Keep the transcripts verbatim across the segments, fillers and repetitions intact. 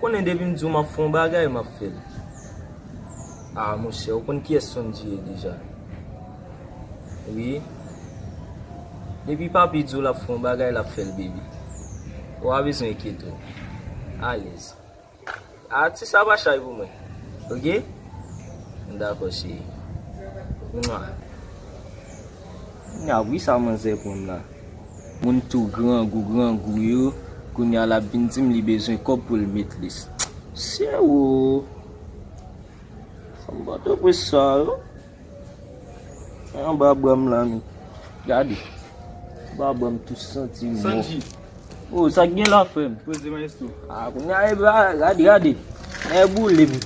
Konnen depi m di w m ap fè yon bagay, m ap fè l. Ah, monchè, ou konn kiyès Sondji ye deja? Wi. Depi papi di w l ap fè yon bagay, l ap fè l, baby. Ou pa bezwen enkyete w. Alèz. Atis sa pa chay pou mwen. Oke? Dakò, cheri. Mwa. Nya wi sa manzè konn la. Moun tou grangou, grangou yo. Kounye a l ap vin di m li bezwen kòb pou l met lis. Sye wo. Fanm Pòtoprens sa yo. Anba bra m la menm. Gade. Anba bra m tou santi mò. Sanji. Oh, sa k gen la, frè m? Poze maestro. Ah, kounye a, e ba, gade, gade. E boule m.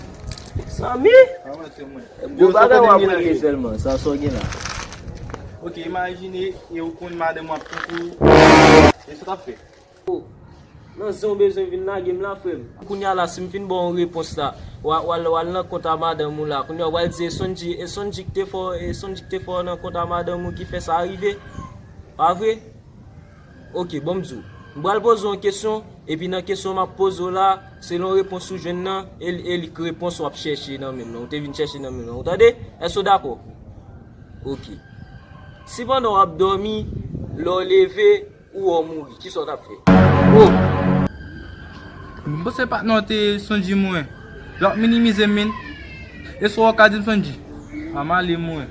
Sanmi? Avanse mwen. Gwo bagay w ap regle sèlman, sa sa w gen la. Ok, imajine, e ou konn madanm w ap tankou. E sa w t ap fè? Oh, nan zen w bezwen vin lage m la, frè m. Kounye a la, si m fin ba w yon repons la, w a, w al, w al nan kont a madanm ou la. Kounye a, w al di, e Sondji, e Sondji ki te fè w, e Sondji ki te fè w nan kont a madanm ou ki fè sa rive. Pa vre? Ok, bon, m di w. M pral poze w yon kesyon, epi nan kesyon m ap poze w la, selon repons ou jwenn nan, e, e li k repons w ap chèche nan men m nan. Ou te vin chèche nan men m nan. Ou tande? Èske w dakò? Ok. Si pandan w ap dòmi, lè w leve, ou wè w mouri, kisa w t ap fè? Oh! M panse patnè w te Sondji mwen. L ap minimize m, men. E sa w ka di m Sondji? A m ale mwen.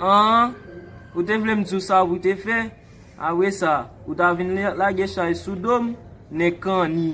An, ou te vle m di w sa pou w te fè? Apre sa, ou ta vin la-, lage chay sou do m, nèg kanni.